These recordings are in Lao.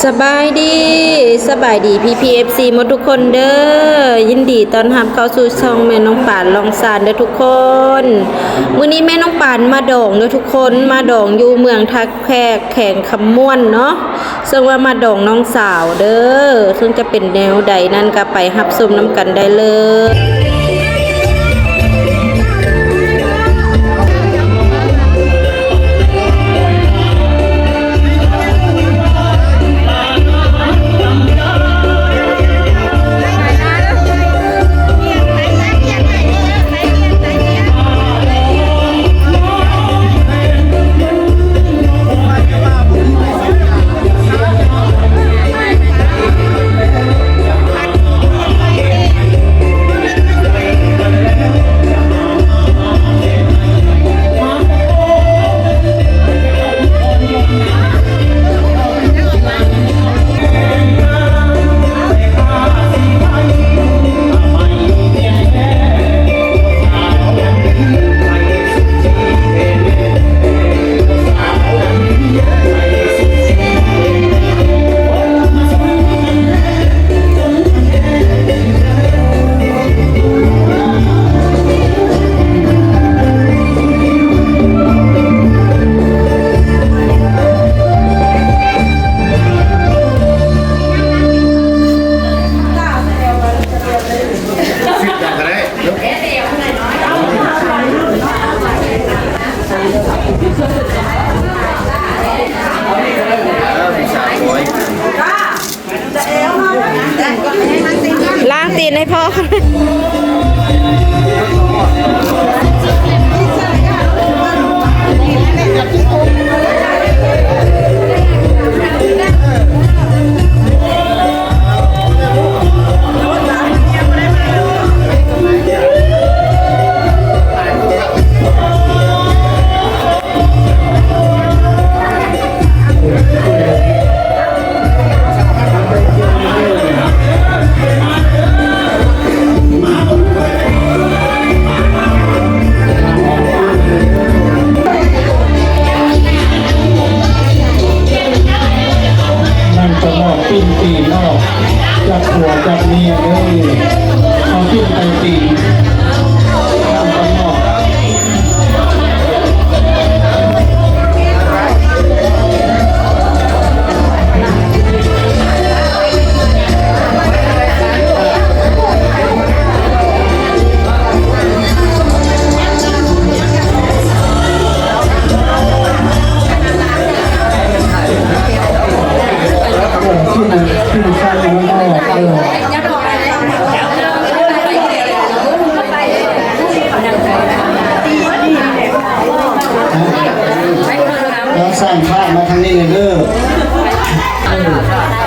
ສະບາຍດີ ສະບາຍດີພີ່ໆ ເອັຟຊີ ໝົດທຸກຄົນເດີ້ ຍິນດີຕ້ອນຮັບເຂົ້າສູ່ຊ່ອງແມ່ນ້ອງປານລອງຊານເດີ້ທຸກຄົນ. ມື້ນີ້ແມ່ນ້ອງປານມາດອງເດີ້ທຸກຄົນ ມາດອງຢູ່ເມືອງທ່າແຂກ ແຂວງຄຳມ່ວນເນາະ ເຊິ່ງວ່າມາດອງນ້ອງສາວເດີ້ ເຊິ່ງຈະເປັນແນວໃດນັ້ນກໍໄປຮັບຊົມນຳກັນໄດ້ເລີຍ. ລ້າງຕີນໃຫ້ພໍ່. ນັ້ນກໍມອບປີ້ນຕີນເນາະ ຈັບຜົວຈັບເມຍເດີ ເອົາປີ້ນໄປຕີນ ນັ້ນກໍມອບ. ເອົາສ້າງພາບມາທາງນີ້ແດ່ເດີ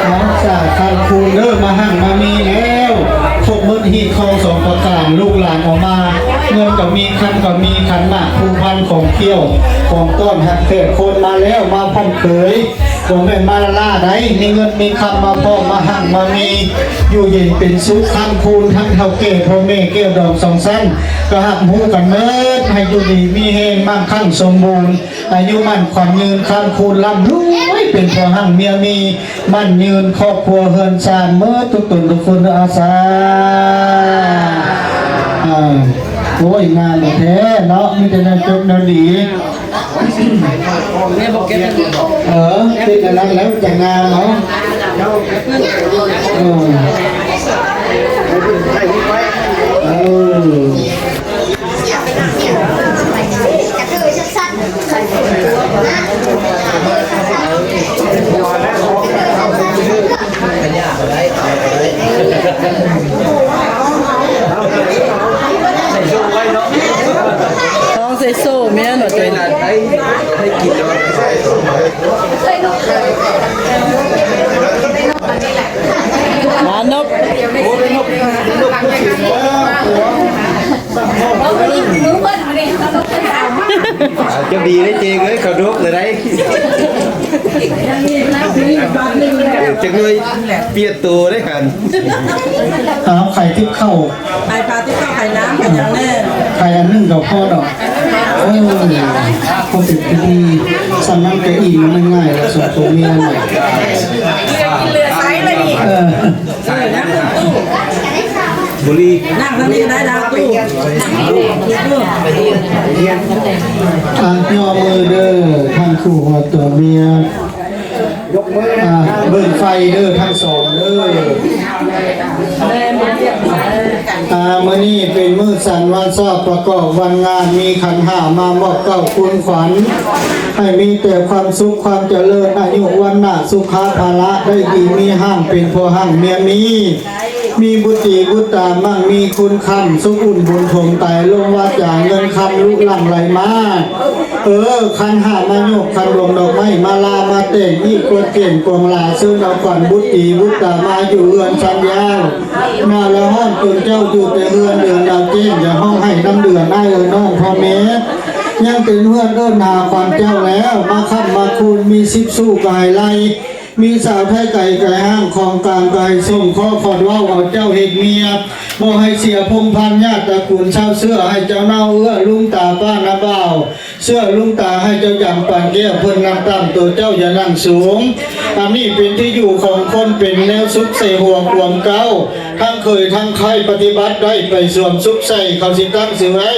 ເອົາສາກຄຳຄູນເດີ ມາຮັ່ງມາມີແລ້ວ ຄົບໝົດຮີດຄອງສອງປະການ ລູກຫຼານເອົາມາ ເງິນກໍມີ ຄຳກໍມີ ຂັນໝາກພູພັນ ຂອງທ່ຽວ ຂອງຕ້ອນຮັກແທ້ ຄົນມາແລ້ວ ມາພ້ອມເຂີຍ ບໍ່ແມ່ນມາລ້າໆໃດ ມີເງິນມີຄຳມາພ້ອມ ມາຮັ່ງມາມີ ຢູ່ເຢັນເປັນສຸກ ຄຳຄູນທັງເຖົ້າແກ່ພໍ່ແມ່ແກ້ວດອງສອງຊັ້ນ ກໍຮັບຮູ້ກັນໝົດ ໃຫ້ຢູ່ດີມີແຮງ ໝັ້ງຄັ່ງສົມບູນ ອາຍຸໝັ້ນຂວັນຍືນ ຄຳຄູນລ່ຳລວຍ ເປັນຜົວຮັ່ງເມຍມີ ໝັ້ນຍືນຄອບຄົວເຮືອນຊານ ໝົດທຸກຕົນທຸກຄົນເດີ ອາສາ. ເອີ ໂອ້ຍ ງາມແທ້ເນາະ ມີແຕ່ແນວຈົບແນວດີ. ເອີ ເປັນອັນນັ້ນແລ້ວຈະງາມເນາະ ເອີ ເອີ. ທ້ອງໃສ່ໂສ້ແມ່ນບໍ່ເຕັມ. ມານົບ ເຈົ້າດີເດ້ເຈງເອີຍ ເຂົາດົກເລີຍໄດ໋ ເອີ ຈັກໜ່ອຍປ່ຽນໂຕໄດ້ຫັ້ນ. ເອົາ ໃຜຕິບເຂົ້າ ໃຜພາຕິບເຂົ້າ ໃຜນ້ຳ ໃຜຫຍັງແນ່ ໃຜອັນໜຶ່ງກໍພໍດອກ. ເອີ ພໍເປັນພິທີ ສ່ຳນັ້ນກໍອີ່ມ ມັນງ່າຍ ແລ້ວສ່ວນຕົວເມຍໜ້ອຍ. ນັ່ງທາງນີ້ກໍໄດ້ດາວຕູ້ ອ່ະ ຍໍມືເດີ ທັງຄູ່ຜົວຕົວເມຍ ອ່າ ເບິ່ງໄຟເດີ ທັງສອງເດີ. ອ່າ ມື້ນີ້ເປັນມື້ສັນວັນຊອບ ປະກອບວັນງານ ມີຂັນຫ້າມາມອບເກົ້າຄູນຂວັນ ໃຫ້ມີແຕ່ຄວາມສຸກຄວາມຈະເລີນ ອາຍຸວັນນະສຸຂະພະລະ ໄດ້ດີມີຮັ່ງ ເປັນພໍ່ຮັ່ງເມຍມີ ມີບຸດຕີບຸດຕາ ໝັ່ງມີຄູນຄ້ຳ ສຸກອຸ່ນບຸນຖົມ ໄຕລົງວາຈາ ເງິນຄຳລຸຫຼັ່ງໄຫຼມາ. ເອີ ຂັນຫ້າມາຍົກ ຂັນດວງດອກໄມ້ມາລາມາແຕ່ງ ອີກກວດເກນກວງລາ ເຊີນເອົາຂວັນບຸດຕີບຸດຕາ ມາຢູ່ເຮືອນສັນຍາວ ໜາວລະຮ້ອນຕົນເຈົ້າຢູ່ແຕ່ເຮືອນ ເດືອນດາວແຈ້ງ ຢ່າຮ້ອງໄຫ້ນຳເດືອນ ອ້າຍເອີຍນ້ອງພໍ່ແມ່ ຍັງເປັນເຮືອນເອີ້ນຫາຂວັນເຈົ້າແລ້ວ ມາຄ້ຳມາຄູນ ມີສິບຊູ່ກາຍໄລ່ ມີສາວໄທໄກໄກຫ້າງ ຂອງກາງກາຍສົ່ງ ຂໍຂອດເວົ້າເອົາເຈົ້າເຮັດເມຍ ບໍ່ໃຫ້ເສຍພົງພັນຍາດຕະກູນຊາວເຊື້ອ ໃຫ້ເຈົ້າເນົ່າເອື້ອລຸງຕາປ້ານ້າບ່າວ ເຊື້ອລຸງຕາໃຫ້ເຈົ້າຈຳປານແກ້ວ ເພິ່ນນັ່ງຕ່ຳ ໂຕເຈົ້າຢ່ານັ່ງສູງ. ອັນນີ້ເປັນທີ່ຢູ່ຂອງຄົນເປັນແນວສຸກໃສ່ຫົວຂວມເກົ້າ ທັງເຄີຍທັງໄຄປະຕິບັດໄດ້ໄປສວມສຸກໃສ່ ເຂົາຊິຕັ້ງຊື່ໄວ້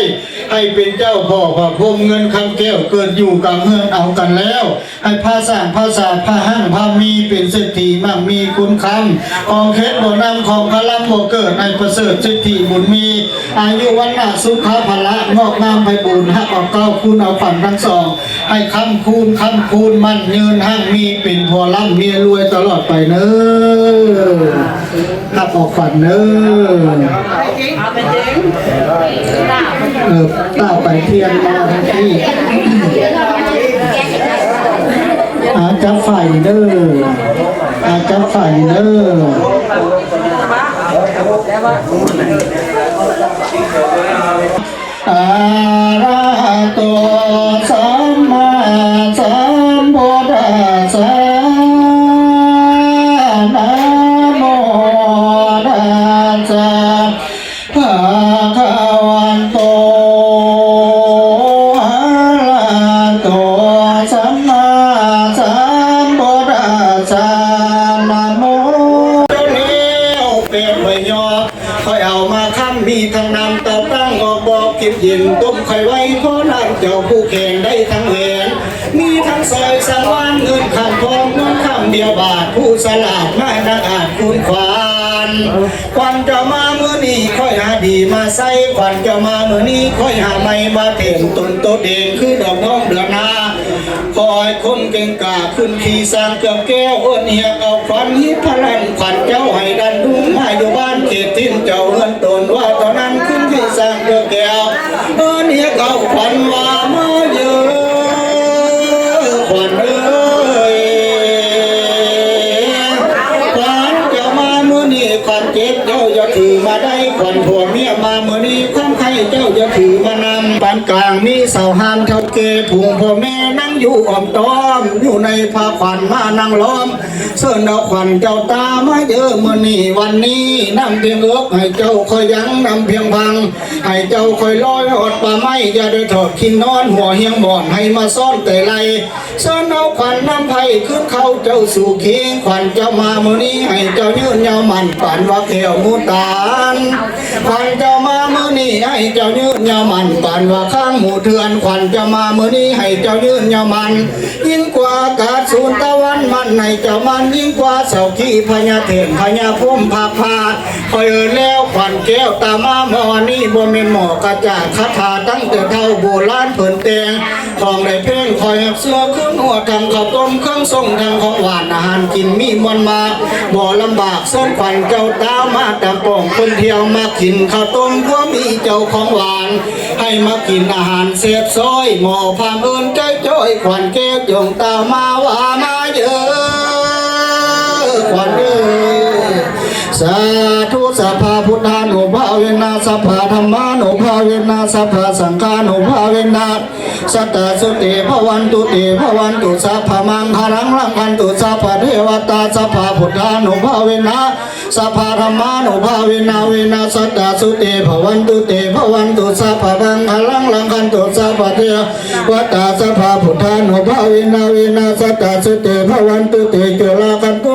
ໃຫ້ເປັນເຈົ້າພໍ່ພະພົມເງິນຄຳແກ້ວ ເກີດຢູ່ກາງເຮືອນເອົາກັນແລ້ວ ໃຫ້ພາສ້າງພາສາ ພາຮັ່ງພາມີ ເປັນເສດຖີໝັ່ງມີຄູນຄຳ ຂອງເຂດບໍ່ນຳ ຂອງຄະລຳບໍ່ເກີດ ໃຫ້ປະເສີດເສດຖີບຸນມີ ອາຍຸວັນນະສຸຂະພະລະ ງອກງາມໄພບູນ ຮັບເອົາເກົ້າຄູນເອົາຂວັນທັງສອງ ໃຫ້ຄ້ຳຄູນ ຄ້ຳຄູນ ໝັ້ນຍືນຮັ່ງມີ ເປັນຜົວລ້ຳເມຍລວຍຕະຫຼອດໄປເນີ. ຮັບເອົາຂວັນເນີ. ເອີ ຕ້າວໄປທຽນມາທາງນີ້ ອາ ຈັບໄຟເດີ ອາ ຈັບໄຟເດີ. ອະລະຫະໂຕ ສຳມາສຳພຸດທັດສະ ນະໂມຕັດສະ ພະຄະວະໂຕ ອະລະຫະໂຕ ສຳມາສຳພຸດທັດສະ ນະໂມ. ແລ້ວແປດໃບຍໍ ຂ້ອຍເອົາມາຄ້ຳ ມີທັງນ້ຳເຕົ້າຕັ້ງອອກບອກກິນເຢັນ ຕົ້ມໄຂ່ໄວ້ພໍນ້ຳເຈົ້າຜູ້ແຂງ ໄດ້ທັງແຫວນ ມີທັງສອຍສັງວານ ເງິນຄຳທອງ ເງິນຄຳເບຍບາດ ຜູ້ສະຫຼາດມານັກອາດຄູນຂວັນ ຂວັນເຈົ້າມາມື້ນີ້ ຂ້ອຍຫາດີມາໃສ່ ຂວັນເຈົ້າມາມື້ນີ້ ຂ້ອຍຫາໃໝ່ມາແທນຕົນໂຕເອງ ຄືດອກທອງເດືອນໜ້າ ຂໍໃຫ້ຄົນເກັ່ງກ້າຂຶ້ນຂີ່ຊ້າງເກືອບແກ້ວ ເອີ້ນຮຽກເອົາຂວັນຮີບພະລັງ ຂວັນເຈົ້າໃຫ້ດັນດຸງມາຢູ່ບ້ານເຂດຖິ່ນເຈົ້າເຮືອນຕົນ ວ່າເທົ່ານັ້ນຂຶ້ນຂີ່ຊ້າງເກືອບແກ້ວ ເອີ້ນຮຽກເອົາຂວັນວ່າມາເດີ ຂວັນເອີຍ ຂວັນເຈົ້າມາມື້ນີ້ ຂວັນເຈັບເຈົ້າຢ່າຖືມາໄດ້ ຂວັນຜົວເມຍມາມື້ນີ້ ຄວາມໄຂ້ເຈົ້າຢ່າຖືມານຳ ປານກາງມີຊາວຫ້າມເຖົ້າແກ່ ຝູງພໍ່ແມ່ນັ່ງຢູ່ອ້ອມຕ້ອມ ຢູ່ໃນຜ້າຂວັນມານັ່ງລ້ອມ ເຊີນເອົາຂວັນເຈົ້າຕາມາເດີ ມື້ນີ້ວັນນີ້ ນ້ຳພຽງເອິກໃຫ້ເຈົ້າຄ່ອຍຍັງ ນ້ຳພຽງພັງໃຫ້ເຈົ້າຄ່ອຍລອຍຮອດປ່າໄມ້ ຢ່າໄດ້ຖອດຄີນນອນຫົວຮຽງໝອນ ໃຫ້ມາຊ້ອນແຕ່ໄລ່ ເຊີນເອົາຂວັນນຳໄພຄືນເຂົ້າເຈົ້າສູ່ຄີ ຂວັນເຈົ້າມາມື້ນີ້ໃຫ້ເຈົ້າຍືນຍາວໝັ້ນ ປານວ່າແກ້ວໝູຕານ ຂວັນເຈົ້າມາມື້ນີ້ໃຫ້ເຈົ້າຍືນຍາວໝັ້ນ ປານວ່າຄ້າງໝູເຖື່ອນ ຂວັນເຈົ້າມາມື້ນີ້ໃຫ້ເຈົ້າຍືນຍາວໝັ້ນ ຍິ່ງກວ່າອາກາດສູນຕາວັນ ໝັ້ນໃຫ້ເຈົ້າໝັ້ນ ຍິ່ງກວ່າເສົາຂີ້ພະຍາເຖນພະຍາພົມພາກພາ ຂ້ອຍເອີ້ນແລ້ວຂວັນແກ້ວຕາມາໝໍ້ນີ້ ບໍ່ແມ່ນໝໍ້ກະຈາກຄາຖາ ຕັ້ງແຕ່ເຖົ້າໂບລານເພິ່ນແຕ່ງ ຂອງໄດ້ແພງ ຂ້ອຍຮັກເຊື່ອຄືຫົວທັງເຂົ້າຕົ້ມ ເຄື່ອງຊົງທັງຂອງຫວານ ອາຫານກິນມີມ່ວນມາກ ບໍ່ລຳບາກ ເຊີນຂວັນເຈົ້າຕາມາຕາມປ່ອງ ຄົນທ່ຽວມາກິນເຂົ້າຕົ້ມ ຜົວມີເຈົ້າຂອງຫວານ ໃຫ້ມາກິນອາຫານແຊບຊ້ອຍ ໝໍ້ພາມເອີ້ນໃຈຈ້ອຍ ຂວັນແກ້ວຈົ່ງຕາມາວ່າມາເດີ ຂວັນເອີຍ. ສາທຸ ສະພະພຸດທານຸພາເວນະ ສະພະທຳມານຸພາເວນະ ສະພະສັງຄານຸພາເວນະ ສະຕາສຸເຕ ພະວັນຕຸເຕ ພະວັນຕຸ ສະພະມັງຄະລັງ ລັງຄັນຕຸ ສະພະເທວະຕາ ສະພະພຸດທານຸພາເວນະ ສະພະທຳມານຸພາເວນະ ເວນະ ສະຕາສຸເຕ ພະວັນຕຸເຕ ພະວັນຕຸ ສະພະມັງຄະລັງ ລັງຄັນຕຸ ສະພະເທວະຕາ ສະພະພຸດທານຸພາເວນະ ເວນະ ສະຕາສຸເຕ ພະວັນຕຸເຕ ຈຸລາຄັນຕຸ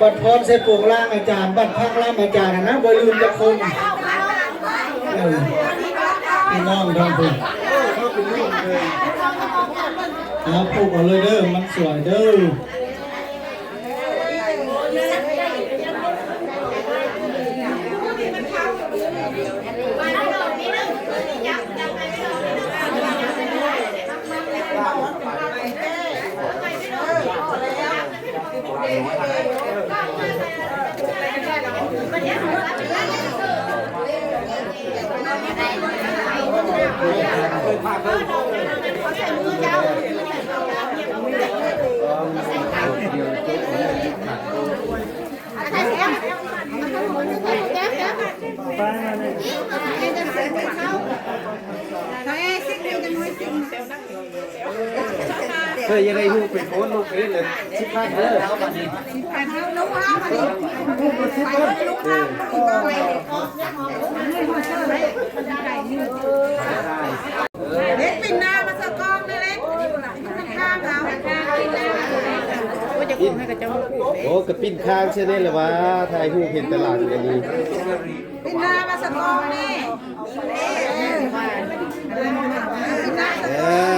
ບັດພອນໃສ່ໂປງລ່າງອາຈານ ບັດພັກລ່ຳອາຈານນະ ບໍ່ລືມຈັກຄົນ. ເອີ ພີ່ນ້ອງທາງພຸ້ນ ເອົາ ຜູກເອົາເລີຍເດີ ມັນສວຍເດີ. ເຄີຍຢາກໄດ້ຮູບເປັນໂອນລູກເດ້ ສິບພັນເດີ ສິບພັນເຮົາລົງມາບັດນີ້ ເອີ ເຮັດປິ່ນໜ້າມາສະກອງເດ້ ທາງເຮົາ ໂອ້ ຈະກອງໃຫ້ເຂົາເຈົ້າ ໂອ້ ກະປິ່ນຄາງເຊັ່ນນີ້ແຫຼະວ່າ ຖ່າຍຮູບເຫັນແຕ່ຫຼັງກະດີ. ປິ່ນໜ້າມາສະກອງແມ່ ເອີ ເອີ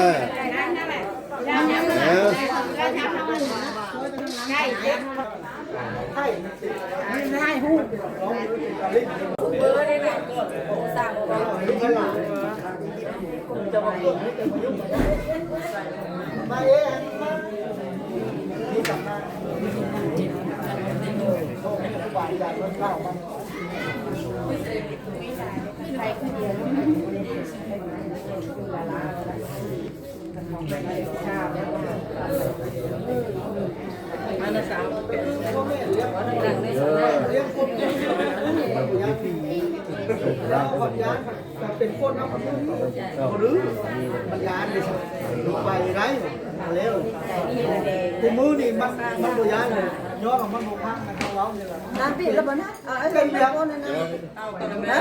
ຖ່າຍຮູບ. ເປັນຄົນນຳ ບໍ່ລືມ ມັນຢ້ານເດ້ ໄປໄດ້ ມາແລ້ວ ຄູ່ມື້ນີ້ມັນ ມັນບໍ່ຢ້ານເລີຍ ຍ້ອນວ່າມັນບໍ່ຟັງ ມັນເວົ້ານີ້ລະ ນາງປິດລະບໍ່ນະ? ເອີ ເປັນແບບນັ້ນນະ ເອົາກັນມາ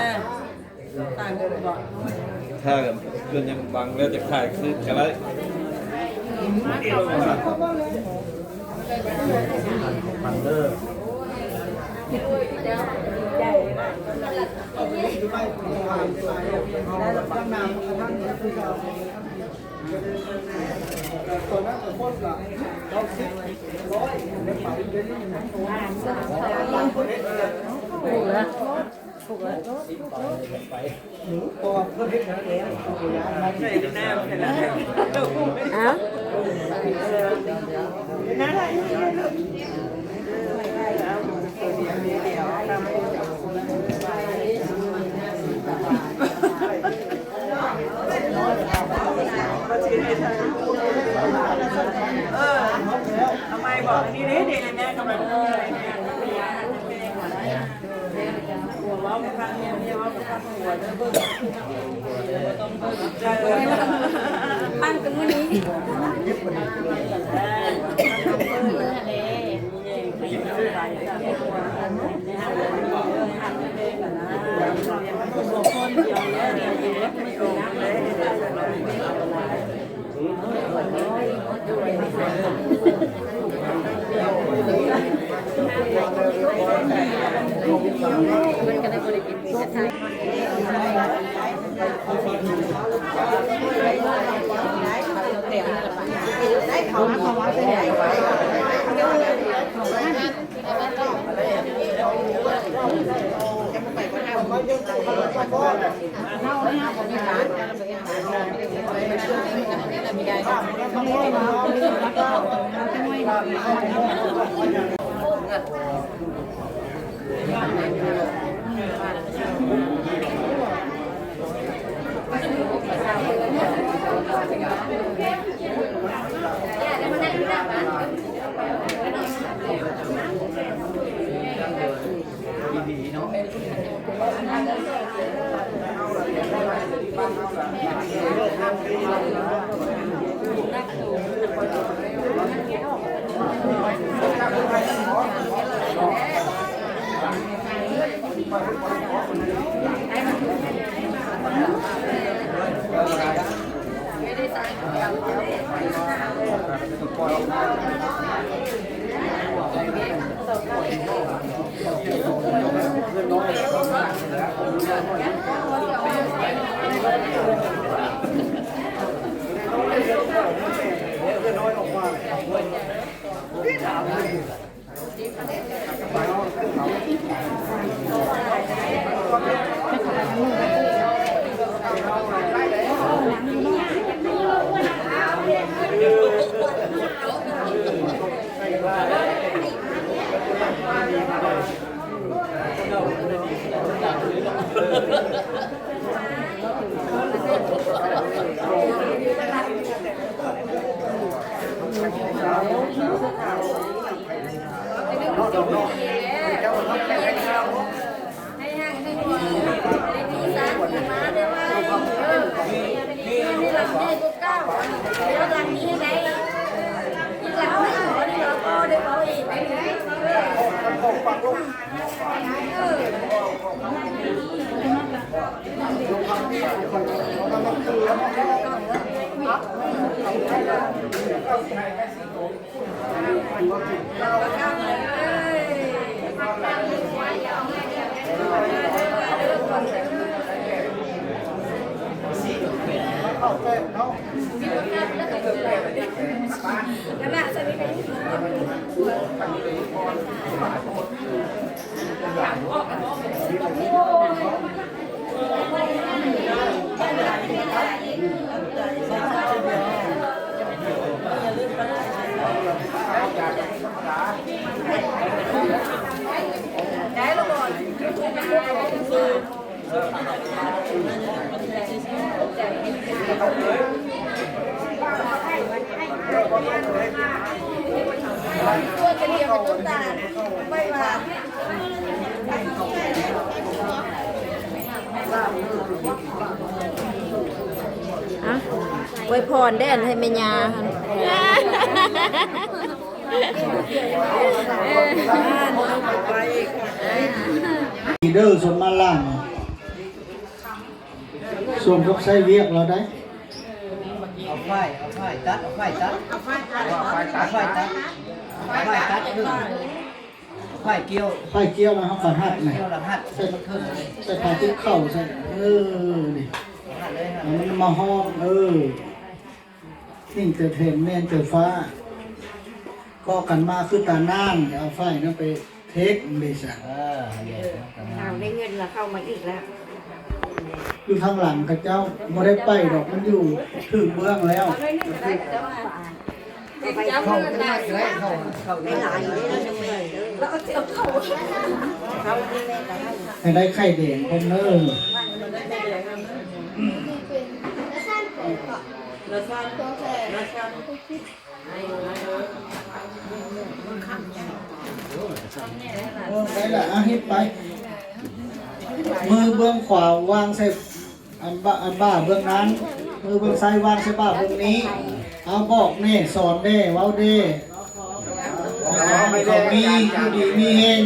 ຖ້າກັນເພິ່ນຍັງບັງແລ້ວຈະຖ່າຍຄືນກະໄດ້. ອະ ອວຍພອນແດ່ ອັນໃຫ້ແມ່ຍ່າຫັ້ນ ເດີ ສົມມາລາມ ສົມກັບໃຊ້ວຽກລາວໄດ໋. ເອົາຝ້າຍ ເອົາຝ້າຍຕັດ ເອົາຝ້າຍຕັດ ເອົາຝ້າຍຕັດ ເອົາຝ້າຍຕັດ ເອົາຝ້າຍຕັດ ເອົາຝ້າຍຕັດ ເອົາຝ້າຍກ່ຽວ ຝ້າຍກ່ຽວແລ້ວເຮົາກໍຮັດ ກ່ຽວແລ້ວຮັດໃສ່ ໃສ່ຜ້າຕິບເຂົ້າໃສ່ ເອີ ນີ້ ໃຫ້ມັນມາຫ້ອມ ເອີ ຍິງແຕ່ແຜ່ນແມ່ນແຕ່ຟ້າ ກໍກັນມາຄືຕານາງ ເອົາຝ້າຍນັ້ນໄປເທັກເດຊະ ເອີ ເອົາ ໄດ້ເງິນລະເຂົ້າມາອີກແລ້ວ ຢູ່ທາງຫຼັງເຂົາເຈົ້າບໍ່ໄດ້ໄປດອກ ມັນຢູ່ຖືກເບື້ອງແລ້ວ. ໃຫ້ໄດ້ໄຂ່ແດງເພິ່ນເດີ ໄດ້ລະ ອາ ເຮັດໄປ ມືເບື້ອງຂວາວາງໃສ່ ອັນບ່າ ອັນບ່າເບື້ອງນັ້ນ ມືເບື້ອງຊ້າຍວາງໃສ່ບ່າເບື້ອງນີ້ ເອົາບອກແດ່ ສອນແດ່ ເວົ້າແດ່ ໃຫ້ເຂົາມີຢູ່ດີມີແຮງ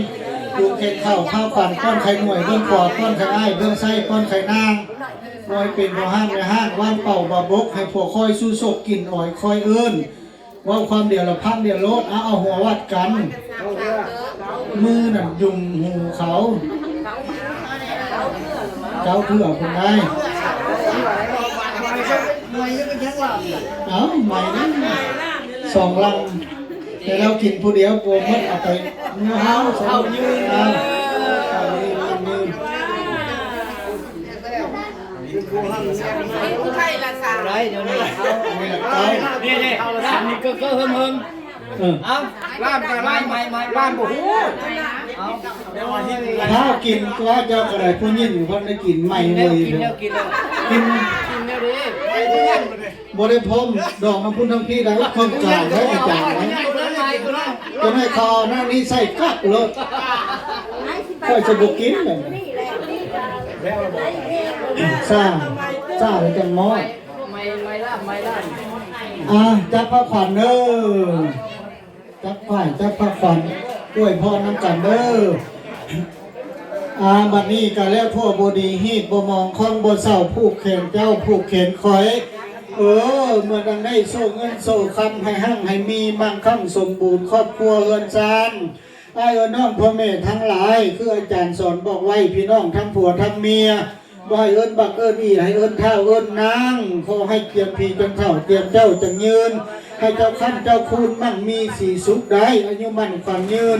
ດູແຂນເຂົາ ພາຂວັນປ້ອນໄຂ່ໜວຍ ເບື້ອງຂວາປ້ອນໄຂ່ອ້າຍ ເບື້ອງຊ້າຍປ້ອນໄຂ່ນາງ ບໍ່ໃຫ້ເປັນພໍ່ຮ້າງແມ່ຮ້າງ ຫວ່ານເປົ່າບາບົກ ໃຫ້ພວກຂ້ອຍສູ່ສົກກິນອອຍ ຂ້ອຍເອີ້ນ ເວົ້າຄວາມດຽວລະພັກດຽວໂລດ ເອົາ ເອົາຫົວວັດກັນ ມືນັ້ນຍຸມຫູເຂົາ ເຈົ້າເທື່ອພຸ້ນໄດ໋ ເອົ້າ ໃໝ່ນະ ສອງລັງ ແຕ່ລາວກິນຜູ້ດຽວບໍ່ໝົດ ເອົາໄປເມືອເຮົາ ເຂົ້າຍືນ ເອົາ ເຂົ້າຍືນ ເຂົ້າຍືນ. ຜູ້ໄທລະສາວ ໄດ້ດຽວນີ້ ນີ້ ນີ້ ອັນນີ້ກໍ ກໍເຫິງໆ ເອີ ເອົາ ລ້ານກໍລ້ານ ລ້ານບໍ່ຮູ້ ເອົາ ຖ້າກິນກໍເຈົ້າກໍໄດ້ ຜູ້ຍິງເພິ່ນໄດ້ກິນໃໝ່ເລີຍ ກິນແລ້ວ ກິນແລ້ວ ກິນ ກິນແລ້ວເດ້ ບໍ່ໄດ້ພົມ ດອກນຳພຸ້ນທັງພີໄດ້ ເຄື່ອງການໄດ້ ອາຈານໄດ້ ຈະໃຫ້ເຂົາເອົານັ້ນນີ້ໃສ່ກັກໂລດ ຂ້ອຍຈະບໍ່ກິນແບບນັ້ນ ຊ້າ ຊ້າແລ້ວຈັ່ງມອດ ອ່າ ຈັບພາຂວັນເດີ ຈັບຝ້າຍ ຈັບພາຂວັນ ອວຍພອນນຳກັນເດີ. ອ່າ ບັດນີ້ກະແລ້ວ ຜົວບໍ່ດີ ຮີດບໍ່ໝອງ ຄອງບໍ່ເຊົາ ຜູກແຂນເຈົ້າ ຜູກແຂນຂ້ອຍ ເອີ ເມື່ອດັ່ງໄດ້ໂຊເງິນໂຊຄຳ ໃຫ້ຮັ່ງໃຫ້ມີ ມັ່ງຄັ່ງສົມບູນ ຄອບຄົວເຮືອນຊານ ອ້າຍເອີຍນ້ອງພໍ່ແມ່ທັງຫຼາຍ ຄືອາຈານສອນບອກໄວ້ ພີ່ນ້ອງທັງຜົວທັງເມຍ ບໍ່ໃຫ້ເອີ້ນບັກເອີ້ນອີ່ ໃຫ້ເອີ້ນທ້າວເອີ້ນນາງ ຂໍໃຫ້ກຽມຜີຈົນເຖົ້າ ກຽມເຈົ້າຈັງຍືນ ໃຫ້ເຈົ້າຄ້ຳເຈົ້າຄູນ ໝັ່ງມີສີສຸກໄດ້ ອາຍຸໝັ້ນຂວັນຍືນ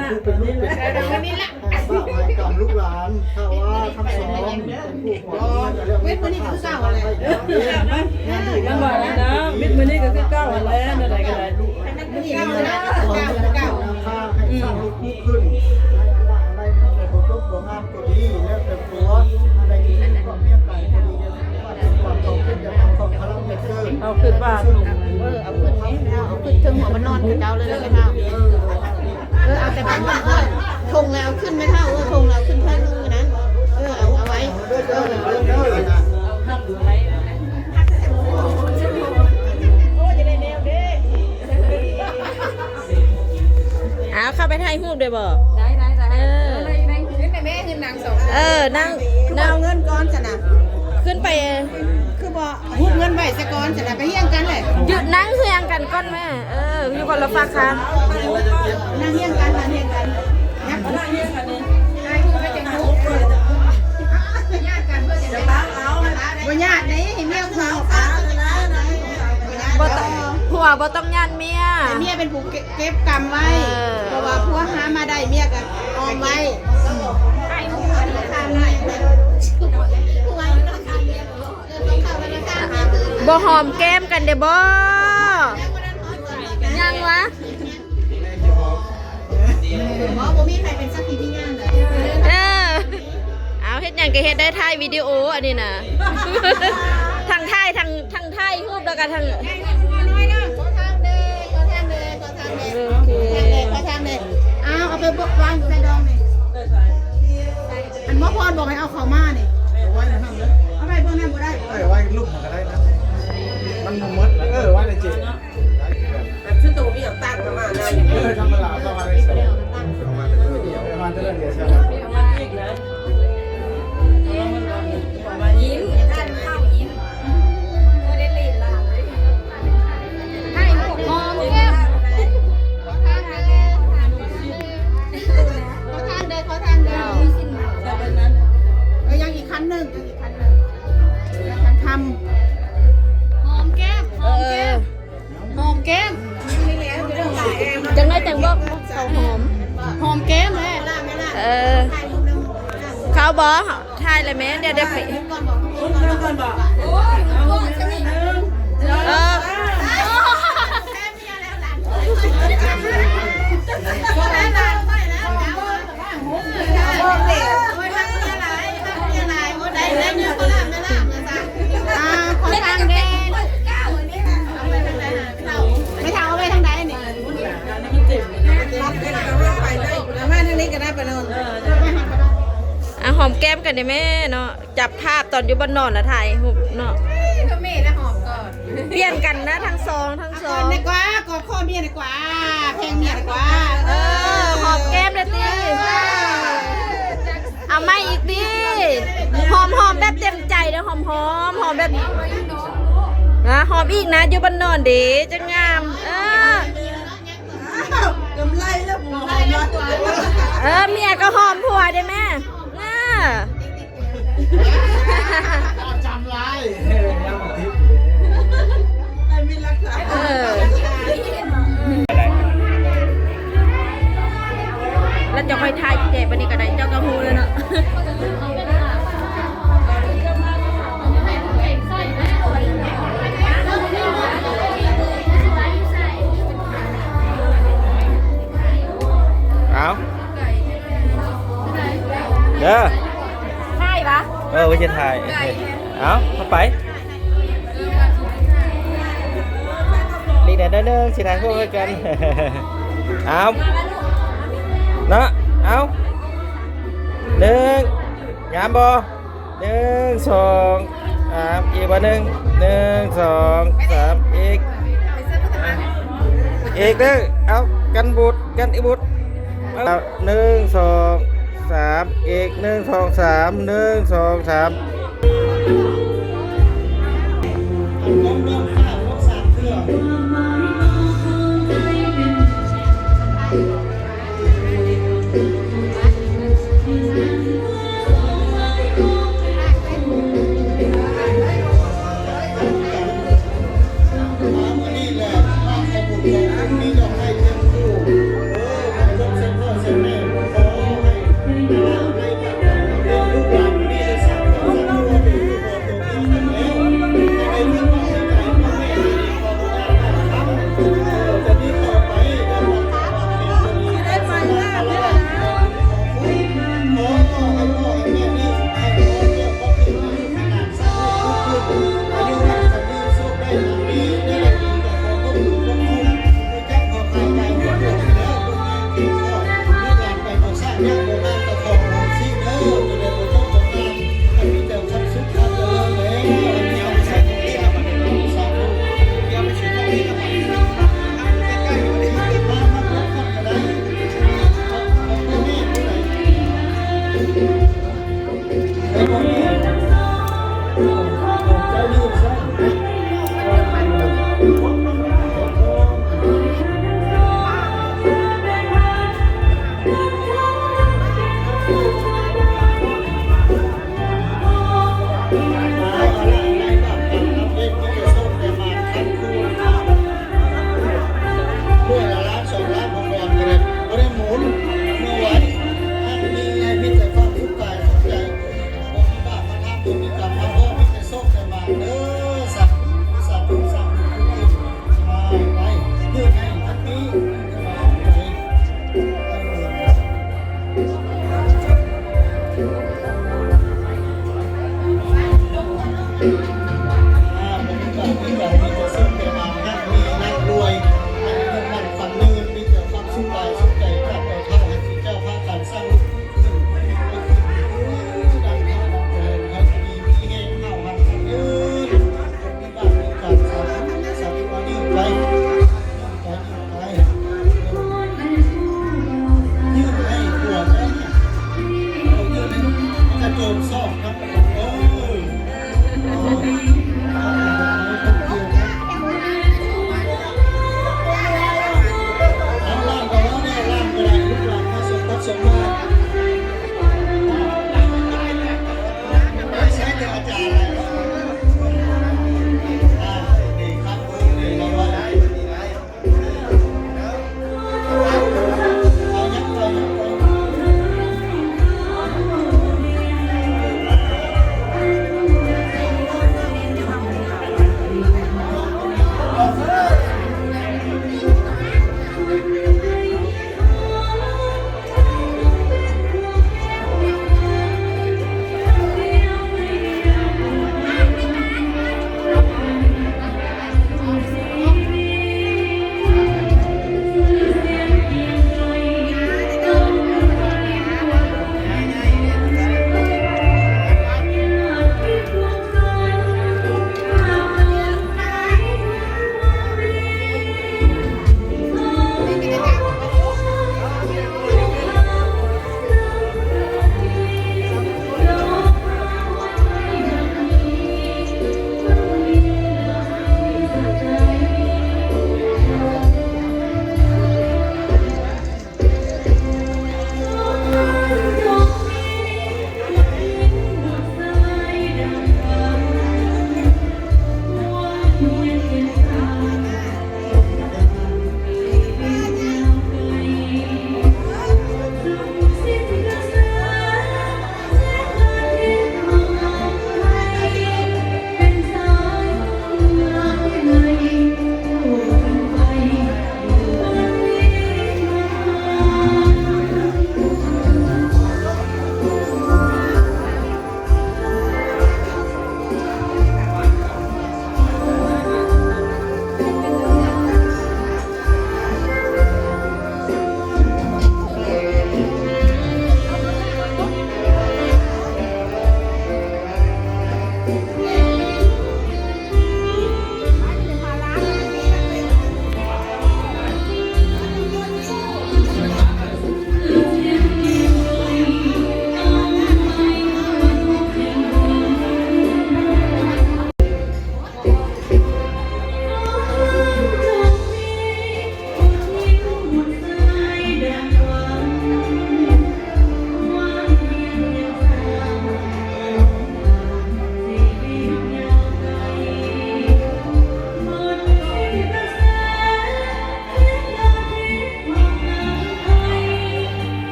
ນະ ເປັນລູກເປັນເມຍ ໃຫ້ສະພາບໃຫ້ກັບລູກຫຼານ ຖ້າວ່າທັງສອງເປັນຜູ້ຫົວເມຍ ກໍເລື່ອງ ເວັດມື້ນີ້ກໍຄືເກົ່າຫັ້ນແຫຼະ ຍັງວ່າແລ້ວນະ ເວັດມື້ນີ້ກໍຄືເກົ່າຫັ້ນແຫຼະ ແນວໃດກໍໄດ້ ໃຫ້ມັນຄືເກົ່າ ໃຫ້ມັນຄືເກົ່າ ໃຫ້ສ້າງລູກຄູ່ຂຶ້ນ ໃຫ້ອັນໃດມັນບໍ່ຈົບບໍ່ງາມກໍດີ ແລ້ວແຕ່ຜົວ ອັນໃດທີ່ມີຄວາມເມດຕາກໍດີ ຄວາມເຂົາຄິດ ຄວາມພະລັງເປັນເກີດ ເຮົາຄິດວ່າ ເອີ ເອົາຂຶ້ນ ເອົາຂຶ້ນເທິງຫົວມັນນອນຂະເຈົ້າເລີຍແມ່ເຖົ້າ ເອີ ເອົາ ຖົງແລ້ວຂຶ້ນແມ່ເຖົ້າ ເອີ ຖົງແລ້ວຂຶ້ນເທິງນັ້ນ ເອີ ເອົາ ເອົາໄວ້ ເອີ ເອົາເຂົ້າໄປຖ່າຍຮູບໄດ້ບໍ່? ໄດ້ ໄດ້ ໄດ້ ເອີ ຂຶ້ນໄດ້ແມ່ ຂຶ້ນນາງສອງ ເອີ ນາງ ຂຶ້ນເອົາເງິນກ່ອນຊັ້ນນະ ຂຶ້ນໄປ ຄືບໍ່ ຮູບເງິນໄວ້ຊະກ່ອນຊັ້ນນະ ໄປຮຽງກັນແຫຼະ ຢືນນັ່ງຮຽງກັນກ່ອນແມ່ ເອີ ຢູ່ຄົນລະຟາກຂ້າງ ນັ່ງຮຽງກັນ ນັ່ງຮຽງກັນ ນັ່ງຮຽງກັນນີ້ ຖ່າຍຮູບໄປຈັງຮູບ ຍາດກັນເພິ່ນຈະໄດ້ ບໍ່ຍາດເດ້ ໃຫ້ເມຍເຂົາ ບໍ່ຕ້ອງ ຜົວບໍ່ຕ້ອງຢ້ານເມຍ ໃຫ້ເມຍເປັນຜູ້ເກັບ ເກັບກຳໄວ້ ເອີ ເພາະວ່າຜົວຫາມາໄດ້ ເມຍກໍອອມໄວ້ ຖ່າຍຮູບ ອັນນີ້ຂ້າງນີ້ ບໍ່ຫອມແກ້ມກັນເດ້ບໍ່? ຍັງວະ? ບໍ່ ບໍ່ມີໃຜເປັນສັກຂີທີ່ຍ່າງເດີ ເອີ ເອົາ ເຮັດຫຍັງກໍເຮັດໄດ້ ຖ່າຍວິດີໂອອັນນີ້ນະ ທັງຖ່າຍ ທັງ ທັງຖ່າຍຮູບ ແລ້ວກໍທັງ ໂອເຄ ເອົາ ເອົາໄປວາງໃສ່ດອງນີ້ ອັນໝໍພອນບອກໃຫ້ເອົາເຂົ້າມານີ້ ເອົາໄວ້ໃນຫັ້ນເດີ ເອົາໄວ້ເບື້ອງນັ້ນບໍ່ໄດ້ ເອີ ໄວ້ລຸ່ມມັນກໍໄດ້ນະ ມັນບໍ່ໝົດ ເອີ ໄວ້ໃນເຈ ແບບຊຸດໂຕມີຫຍັງຕັ້ງປະມານນັ້ນ ເອີ ທຳມະດາປະມານນີ້ ປະມານເທື່ອດຽວ ປະມານເທື່ອດຽວ ປະມານອີກນະ ຍິ້ມ ທ່ານເຂົ້າຍິ້ມ ບໍ່ໄດ້ຫຼິ້ນລາວເລີຍ ໃຫ້ຫອມແກ້ມ ຂໍທາງເດີ ຂໍທາງເດີ ຂໍທາງເດີ ເອີ ຍັງອີກຄັນໜຶ່ງ ອີກຄັນໜຶ່ງ ຄັນຄຳ ຫອມແກ້ມ ຫອມແກ້ມ ເອີ ຫອມແກ້ມ ຈັ່ງໃດຈັ່ງບອກເຂົາຫອມ ຫອມແກ້ມແຫຼະ ເອີ ເຂົາບອກ ຖ່າຍແລ້ວແມ່ ດຽວ ດຽວໄປ ເອີ ອ່າ ຂໍທາງແດ່ ແມ່ເຖົ້າເອົາໄວ້ທາງໃດນີ້ ມາທາງນີ້ກໍໄດ້ປະນອນ ອ່າ ຫອມແກ້ມກັນເດ້ແມ່ເນາະ ຈັບພາບຕອນຢູ່ບ່ອນນອນນະ ຖ່າຍຮູບເນາະ ເອີ ແມ່ນະ ຫອມກ່ອນ ປ່ຽນກັນນະ ທັງສອງ ທັງສອງ ເອົາກ່ອນດີກວ່າ ກອດຄໍເມຍດີກວ່າ ແພງເມຍດີກວ່າ ເອີ ຫອມແກ້ມເດ້ຕິ ເອົາໃໝ່ອີກຕິ ຫອມ ຫອມແບບເຕັມໃຈເດີ້ ຫອມ ຫອມ ຫອມແບບ ນະ ຫອມອີກນະ ຢູ່ບ່ອນນອນເດ້ ຈັ່ງງາມ ເອີ ກຳໄລແລ້ວ ຜົວຫອມລະ ເອີ ເມຍກໍຫອມຜົວເດ້ແມ່ ເອີ ຈຳຫຼາຍ ເອີ ຍັງບໍ່ຕິດ ໃຫ້ມີຫຼັກຖານ ເອີ ແລ້ວຈະຄ່ອຍຖ່າຍແຈະ ບັດນີ້ກໍໄດ້ ເຈົ້າກໍຮູ້ແລ້ວເນາະ ເອົາ ເດີ ຖ່າຍວະ ເອີ ວ່າຈະຖ່າຍ ເອົາ ເຂົ້າໄປ ນີ້ແດ່ ໜ້ອຍໜຶ່ງ ຊິຖ່າຍຮູບໃຫ້ກັນ ເອົາ ເນາະ ເອົາ ໜຶ່ງ ງາມບໍ່? ໜຶ່ງ ສອງ ສາມ ອີກບ່ອນໜຶ່ງ ໜຶ່ງ ສອງ ສາມ ອີກ ອີກເດີ ເອົາ ກັນບຸດ ກັນອີກບຸດ ເອົາ ໜຶ່ງ ສອງ ສາມ ອີກ ໜຶ່ງ ສອງ ສາມ ໜຶ່ງ ສອງ ສາມ. ຍາກບໍ່ງາມກໍຂໍອໂຫສິເດີ ຕົວໃດບໍ່ຈົບບໍ່ງາມ ໃຫ້ມີແຕ່ຄວາມສຸກຄວາມຈະເລີນແຫຼະ ອັນນີ້ເອົາໄປໃສ່ຂອງຫຼິ້ນລະບາດນີ້ ສາທຸ ເອົາໄປໃສ່ຂອງຫຼິ້ນລະບາດນີ້ ໃກ້ໆ ມາ ມາພັກຜ່ອນກໍໄດ້ ຂອບຄຸນແມ່ຜູ້ໃດ ໃຫ້ພໍ່ແມ່ ເຈົ້າຢູ່ໃສ? ມື້ລະລ້ານສອງລ້ານ ບໍ່ໄດ້ໝູນ ເມື່ອໄວ ໃຫ້ມີ ໃຫ້ມີແຕ່ຄວາມສຸກກາຍສຸກໃຈ ບໍ່ມີບາບມາທຳ ບໍ່ມີກຳມາເພາະ ມີແຕ່ໂຊກແຕ່ໝານເດີ ສາທຸ ສາທຸ ສາທຸ ໄປ ໄປ ຢືດໃຫ້ພັນປີ ໄປ ອ່າ ບໍ່ມີບາບມີກຳ ມີແຕ່ໂຊກແຕ່ໝານ ຮັ່ງມີຮ່ຳລວຍ ອາຍຸໝັ້ນຂວັນຍືນ ມີແຕ່ຄວາມສຸກກາຍສຸກໃຈ ຕາບໃດເທົ່າ ໃຫ້ເຈົ້າພາກັນສ້າງ ເອົາ ລ້າງກໍເວົ້າແດ່ ລ້າງກໍໄດ້ ລູກຫຼານມາສົ່ງພັກສົ່ງມາ ໃຊ້ແຕ່ອາຈານ ອ່າ ນີ້ຄັບ ນີ້ລະໄວ້ ເອົາ ຍັບໄປ ຍັບໄປ.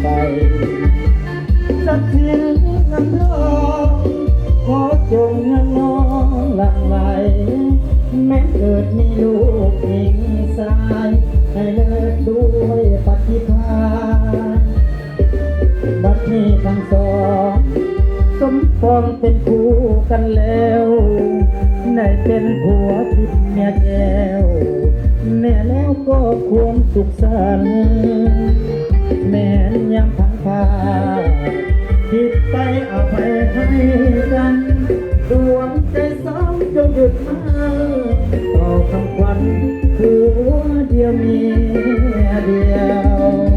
ໄປ ຊັບສິນເງິນທອງ ຂໍຈົ່ງຍ້ອນນ້ອມຫຼັ່ງໄຫຼ ແມ່ນເກີດມີລູກຍິງຊາຍ ໃຫ້ເລີດດ້ວຍປະຕິພານ ບັດນີ້ທັງສອງສົມປອງເປັນຄູ່ກັນແລ້ວ ໄດ້ເປັນຜົວທິບເມຍແກ້ວ ແມ່ແລ້ວກໍຄວາມສຸກສັນ ແມ່ນຍາມພັງພາ ຜິດໄປອະໄພໃຫ້ກັນ ດວງໃຈສາວຈົ່ງຢຸດມາ ຕໍ່ຄຳຂວັນຜົວດຽວເມຍດຽວ.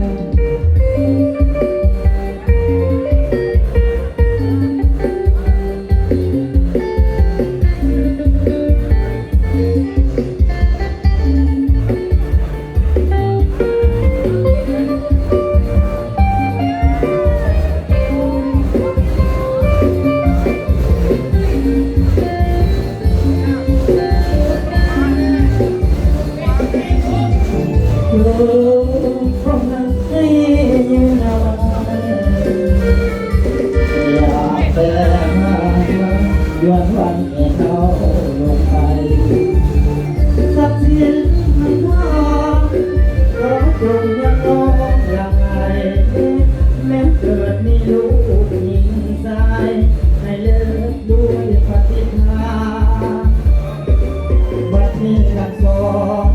ບັດນີ້ທັງສອງ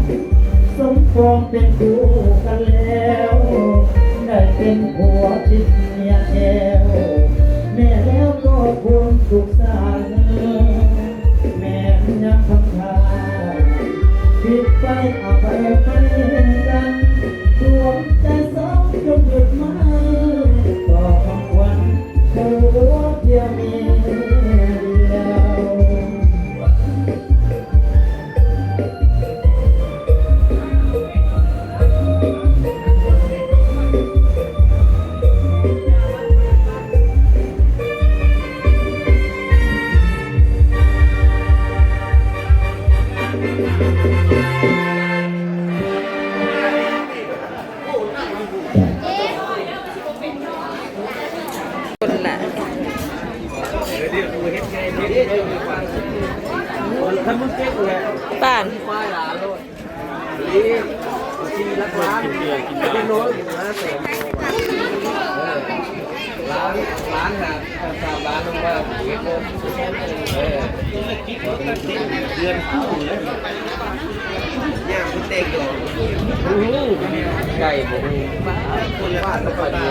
ສົມປອງເປັນຄູ່ກັນແລ້ວ ໄດ້ເປັນຜົວຕິດເມຍແກ້ວ ແມ່ແລ້ວກໍຄວາມສຸກສັນ ແມ່ນຍາມພັງພາ ຜິດໄປອະໄພໃຫ້ກັນ ດວງໃຈສາວຈົ່ງຢຸດມາ ຕໍ່ຄຳຂວັນຜົວດຽວເມຍດຽວ. ຄົນລະ ປານ